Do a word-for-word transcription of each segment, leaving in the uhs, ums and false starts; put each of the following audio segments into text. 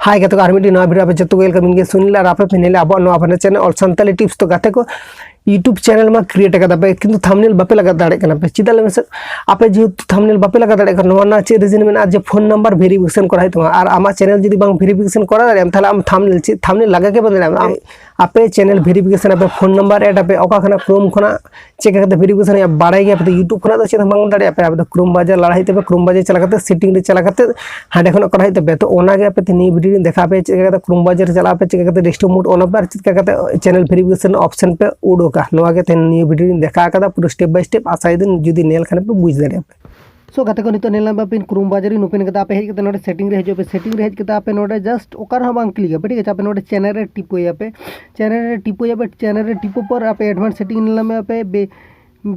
ᱦᱟᱭ ᱜᱟᱛᱮ ᱠᱚ, ᱟᱨ ᱢᱤᱫᱴᱤᱡ ᱱᱟᱣᱟ ᱵᱷᱤᱰᱤᱭᱳ ᱟᱯᱮ ᱡᱚᱛᱚ ᱠᱚ ᱧᱮᱞ ᱠᱟᱜ ᱢᱮᱱ ᱜᱮ ᱥᱩᱱᱤᱞ, ᱟᱨ ᱟᱯᱮ ᱯᱮ ᱧᱮᱞᱟ ᱟᱵᱚᱣᱟᱜ ᱱᱚᱣᱟ ᱟᱯᱱᱟᱨ ᱪᱮᱱᱮᱞ ᱚᱞ ᱥᱟᱱᱛᱟᱞᱤ ᱴᱤᱯᱥ᱾ ᱛᱚ ᱜᱟᱛᱮ ᱠᱚ, ᱤᱭᱩᱴᱩᱵᱽ ᱪᱮᱱᱮᱞ ᱢᱟ ᱠᱨᱤᱭᱮᱴ ᱟᱠᱟᱫᱟ ᱯᱮ, ᱠᱤᱱᱛᱩ ᱛᱷᱟᱢᱵᱱᱮᱞ ᱵᱟᱯᱮ ᱞᱟᱜᱟᱣ ᱫᱟᱲᱮᱭᱟᱜ ᱠᱟᱱᱟ ᱯᱮ᱾ ᱪᱮᱫᱟᱜ ᱞᱟᱹᱭ ᱢᱮᱥᱮ? ᱟᱯᱮ ᱡᱮᱦᱮᱛᱩ ᱛᱷᱟᱢᱵᱱᱮᱞ ᱵᱟᱯᱮ ᱞᱟᱜᱟᱣ ᱫᱟᱲᱮᱭᱟᱜ ᱠᱟᱱᱟ, ᱱᱚᱣᱟ ᱨᱮᱱᱟᱜ ᱪᱮᱫ ᱨᱤᱡᱤᱱ ᱢᱮᱱᱟᱜᱼᱟ ᱡᱮ ᱯᱷᱳᱱ ᱱᱟᱢᱵᱟᱨ ᱵᱷᱮᱨᱤᱯᱷᱤᱠᱮᱥᱚᱱ ᱠᱚᱨᱟᱣ ᱦᱩᱭᱩᱜ ᱛᱟᱢᱟ? ᱟᱨ ᱟᱢᱟᱜ ᱪᱮᱱᱮᱞ ᱡᱩᱫᱤ ᱵᱟᱝ ᱵᱷᱮᱨᱤᱯᱷᱤᱠᱮᱥᱚᱱ ᱠᱚᱨᱟᱣ ᱫᱟᱲᱮᱭᱟᱜᱼᱟᱢ, ᱛᱟᱦᱚᱞᱮ ᱟᱢ ᱛᱷᱟᱢᱵᱱᱮᱞ ᱪᱮᱫ ᱛᱷᱟᱢᱵᱱᱮᱞ ᱞᱟᱜᱟ ᱜᱮ ᱵᱟᱝ ᱫᱟᱲᱮᱭᱟᱜᱼᱟᱢ᱾ ᱟᱯᱮ ᱪᱮᱱᱮᱞ ᱵᱷᱮᱨᱤᱯᱷᱤᱠᱮᱥᱚᱱ, ᱟᱯᱮ ᱯᱷᱳᱱ ᱱᱟᱢᱵᱟᱨ ᱮᱰ ᱟᱯᱮ, ᱚᱠᱟ ᱠᱷᱚᱱᱟᱜ ᱠᱨᱳᱢ ᱠᱷᱚᱱᱟᱜ ᱪᱮᱫ ᱞᱮᱠᱟ ᱠᱟᱛᱮ ᱵᱷᱮᱨᱤᱯᱷᱤᱠᱮᱥᱚᱱ ᱦᱩᱭᱩᱜᱼᱟ ᱵᱟᱲᱟᱭ ᱜᱮᱭᱟ ᱯᱮ ᱛᱚ᱾ ᱤᱭᱩᱴᱩᱵᱽ ᱠᱷᱚᱱᱟᱜ ᱫᱚ ᱪᱮᱫ ᱦᱚᱸ ᱵᱟᱝ ᱫᱟᱲᱮᱭᱟᱜᱼᱟ ᱯᱮ, ᱟᱯᱮ ᱫᱚ ᱠᱨᱳᱢ ᱵᱨᱟᱣᱡᱟᱨ ᱞᱟᱲᱟ ᱦᱩᱭᱩᱜ ᱛᱟᱯᱮ, ᱠᱨᱳᱢ ᱵᱨᱟᱣᱡᱟᱨ ᱪᱟᱞᱟᱣ ᱠᱟᱛᱮ ᱥᱮᱴᱤᱝ ᱨᱮ ᱪᱟᱞᱟᱣ ᱠᱟᱛᱮ ᱦᱟᱸᱰᱮ ᱠᱷᱚᱱᱟᱜ ᱠᱚᱨᱟᱣ ᱦᱩᱭᱩᱜ ᱛᱟᱯᱮ᱾ ᱛᱚ ᱚᱱᱟ ᱜᱮ ᱟᱯᱮ ᱛᱮᱦᱮᱧ ᱱᱤᱭᱟᱹ ᱵᱷᱤᱰᱤᱭᱳ ᱨᱤᱧ ᱫᱮᱠᱷᱟᱣ ᱯᱮ ᱪᱮᱫ ᱞᱮᱠᱟ ᱠᱟᱛᱮ ᱠᱨᱳᱢ ᱵᱨᱟᱣᱡᱟᱨ ᱨᱮ ᱪᱟᱞᱟᱜ ᱟᱯᱮ, ᱪᱮᱫ ᱞᱮᱠᱟ ᱠᱟᱛᱮ ᱰᱮᱥᱠᱴᱚᱯ ᱢᱳᱰ ᱚᱱ ᱟᱯᱮ, ᱟᱨ ᱪᱮᱫ ᱞᱮᱠᱟ ᱠᱟᱛᱮ ᱪᱮᱱᱮᱞ ᱵᱷᱮᱨᱤᱯᱷᱤᱠᱮᱥᱚᱱ ᱚᱯᱥᱮᱱ ᱯᱮ ᱩᱰᱩᱠᱟ᱾ ᱱᱚᱣᱟ ᱜᱮ ᱛᱮᱦᱮᱧ ᱱᱤᱭᱟᱹ ᱵᱷᱤᱰᱤᱭᱳ ᱨᱤᱧ ᱫᱮᱠᱷᱟᱣ ᱠᱟᱫᱟ ᱯᱩᱨᱟᱹ ᱥᱴᱮᱯ ᱵᱟᱭ ᱥᱴᱮᱯ᱾ ᱟᱥᱟᱭᱮᱫᱟᱹᱧ ᱡᱩᱫᱤ ᱧᱮᱞ ᱠᱷᱟᱱ ᱯᱮ ᱵᱩᱡᱽ ᱫᱟᱲᱮᱭᱟᱜᱼᱟ ᱯᱮ᱾ ᱥᱳ ᱜᱟᱛᱮ ᱠᱚ, ᱱᱤᱛᱚᱜ ᱧᱮᱞ ᱧᱟᱢ ᱯᱮ ᱠᱨᱳᱢ ᱵᱨᱟᱣᱡᱟᱨ ᱤᱧ ᱳᱯᱮᱱ ᱠᱟᱫᱟ᱾ ᱟᱯᱮ ᱦᱮᱡ ᱠᱟᱛᱮ ᱱᱚᱰᱮ ᱥᱮᱴᱤᱝ ᱨᱮ ᱦᱤᱡᱩᱜ ᱯᱮ᱾ ᱥᱮᱴᱤᱝ ᱨᱮ ᱦᱮᱡ ᱠᱟᱛᱮ ᱟᱯᱮ ᱱᱚᱰᱮ ᱡᱟᱥᱴ ᱚᱠᱟ ᱨᱮᱦᱚᱸ ᱵᱟᱝ ᱠᱞᱤᱠᱟ ᱯᱮ, ᱴᱷᱤᱠ ᱟᱪᱷᱮ? ᱟᱯᱮ ᱱᱚᱰᱮ ᱪᱮᱱᱮᱞ ᱨᱮ ᱴᱤᱯᱟᱹᱭᱟᱯᱮ᱾ ᱪᱮᱱᱮᱞ ᱨᱮ ᱴᱤᱯᱟᱹᱭᱟᱯᱮ᱾ ᱪᱮᱱᱮᱞ ᱨᱮ ᱴᱤᱯᱟᱹ ᱯᱚᱨ ᱟᱯᱮ ᱮᱰᱵᱷᱟᱱᱥ ᱥᱮᱴᱤᱝ ᱧᱮᱞ ᱧᱟᱢ ᱯᱮ, ᱵᱮ-,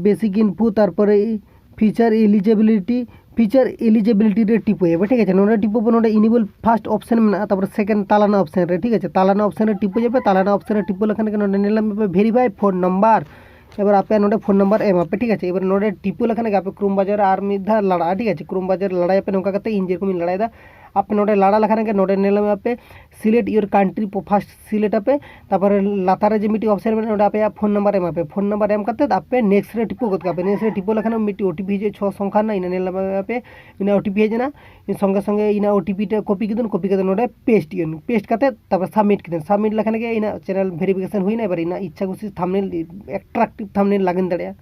ᱵᱮᱥᱤᱠ ᱤᱱᱯᱷᱳ, ᱛᱟᱨᱯᱚᱨᱮ ᱯᱷᱤᱪᱟᱨ ᱮᱞᱤᱡᱤᱵᱤᱞᱤᱴᱤ, ᱯᱷᱤᱪᱟᱨ ᱮᱞᱤᱡᱤᱵᱤᱞᱤᱴᱤ ᱨᱮ ᱴᱤᱯᱟᱹᱭᱟᱯᱮ, ᱴᱷᱤᱠ ᱟᱪᱷᱮ? ᱱᱚᱰᱮ ᱴᱤᱯᱟᱹ ᱯᱚᱨ ᱱᱚᱰᱮ ᱤᱱᱮᱵᱚᱞ ᱯᱷᱟᱥᱴ ᱚᱯᱥᱮᱱ ᱢᱮᱱᱟᱜᱼᱟ, ᱛᱟᱨᱯᱚᱨ ᱥᱮᱠᱮᱱᱰ ᱛᱟᱞᱟᱱᱟ ᱚᱯᱥᱮᱱ ᱨᱮ, ᱴᱷᱤᱠ ᱟᱪᱷᱮ? ᱛᱟᱞᱟᱱᱟ ᱚᱯᱥᱮᱱ ᱨᱮ ᱴᱤᱯᱟᱹᱭᱟᱯᱮ᱾ ᱛᱟᱞᱟᱱᱟ ᱚᱯᱥᱮᱱ ᱨᱮ ᱴᱤᱯᱟᱹ ᱞᱮᱠᱷᱟᱱ ᱜᱮ ᱱᱚᱰᱮ ᱧᱮᱞ ᱧᱟᱢ ᱯᱮ ᱵᱷᱮᱨᱤᱯᱷᱟᱭ ᱯᱷᱳᱱ ᱱᱟᱢᱵᱟᱨ᱾ ᱮᱵᱟᱨ ᱟᱯᱮ ᱱᱚᱰᱮ ᱯᱷᱳᱱ ᱱᱟᱢᱵᱟᱨ ᱮᱢ ᱟᱯᱮ, ᱴᱷᱤᱠ ᱟᱪᱷᱮ? ᱮᱵᱟᱨ ᱱᱚᱰᱮ ᱴᱤᱯᱟᱹ ᱞᱮᱠᱷᱟᱱ ᱜᱮ ᱟᱯᱮ ᱠᱨᱳᱢ ᱵᱨᱟᱣᱡᱟᱨ ᱟᱨ ᱢᱤᱫ ᱫᱷᱟᱣ ᱞᱟᱲᱟᱜᱼᱟ, ᱴᱷᱤᱠ ᱟᱪᱷᱮ? ᱠᱨᱳᱢ ᱵᱨᱟᱣᱡᱟᱨ ᱞᱟᱲᱟᱭᱟᱯᱮ ᱱᱚᱝᱠᱟ ᱠᱟᱛᱮ, ᱤᱧ ᱡᱮᱨᱚᱠᱚᱢ ᱤᱧ ᱞᱟᱲᱟᱭᱮᱫᱟ᱾ ᱟᱯᱮ ᱱᱚᱰᱮ ᱞᱟᱲᱟ ᱞᱮᱠᱷᱟᱱ ᱜᱮ ᱱᱚᱰᱮ ᱧᱮᱞ ᱧᱟᱢ ᱯᱮ select your country, first select ᱟᱯᱮ, ᱛᱟᱨᱯᱚᱨᱮ ᱞᱟᱛᱟᱨ ᱨᱮ ᱡᱮ ᱢᱤᱫᱴᱤᱡ ᱚᱯᱥᱮᱱ ᱢᱮᱱᱟᱜᱼᱟ, ᱱᱚᱰᱮ ᱟᱯᱮᱭᱟᱜ ᱯᱷᱳᱱ ᱱᱟᱢᱵᱟᱨ ᱮᱢ ᱟᱯᱮ᱾ ᱯᱷᱳᱱ ᱱᱟᱢᱵᱟᱨ ᱮᱢ ᱠᱟᱛᱮ ᱟᱯᱮ ᱱᱮᱠᱥᱴ ᱨᱮ ᱴᱤᱯᱟᱹ ᱜᱚᱫ ᱠᱟᱜ ᱯᱮ᱾ ᱱᱮᱠᱥᱴ ᱨᱮ ᱴᱤᱯᱟᱹ ᱞᱮᱠᱷᱟᱱ ᱢᱤᱫᱴᱤᱡ ᱳ ᱴᱤ ᱯᱤ ᱦᱤᱡᱩᱜᱼᱟ, ᱪᱷᱚ ᱥᱚᱝᱠᱷᱟ ᱨᱮᱱᱟᱜ, ᱤᱱᱟᱹ ᱧᱮᱞ ᱧᱟᱢ ᱯᱮ, ᱤᱱᱟᱹ ᱳ ᱴᱤ ᱯᱤ ᱦᱮᱡ ᱮᱱᱟ᱾ ᱥᱚᱸᱜᱮ ᱥᱚᱸᱜᱮ ᱤᱱᱟᱹ ᱳ ᱴᱤ ᱯᱤ ᱴᱟᱜ ᱠᱚᱯᱤ ᱠᱟᱛᱮ, ᱠᱚᱯᱤ ᱠᱟᱛᱮ ᱱᱚᱰᱮ ᱯᱮᱥᱴ ᱤᱭᱟᱹ, ᱯᱮᱥᱴ ᱠᱟᱛᱮ ᱛᱟᱨᱯᱚᱨ ᱥᱟᱵᱢᱤᱴ ᱠᱟᱛᱮ, ᱥᱟᱵᱢᱤᱴ ᱞᱮᱠᱷᱟᱱ ᱜᱮ ᱤᱱᱟᱹ ᱪᱮᱱᱮᱞ ᱵᱷᱮᱨᱤᱯᱷᱤᱠᱮᱥᱚᱱ ᱦᱩᱭᱱᱟ᱾ ᱮᱵᱟᱨ ᱤᱱᱟᱹ ᱤᱪᱪᱷᱟ ᱠᱩᱥᱤ ᱛᱷᱟᱢᱵᱱᱮᱞ, ᱮᱴᱨᱟᱠᱴᱤᱵᱷ ᱛᱷᱟᱢᱵᱱᱮᱞ ᱞᱟᱜᱤᱱ ᱫᱟᱲᱮᱭᱟᱜᱼᱟ᱾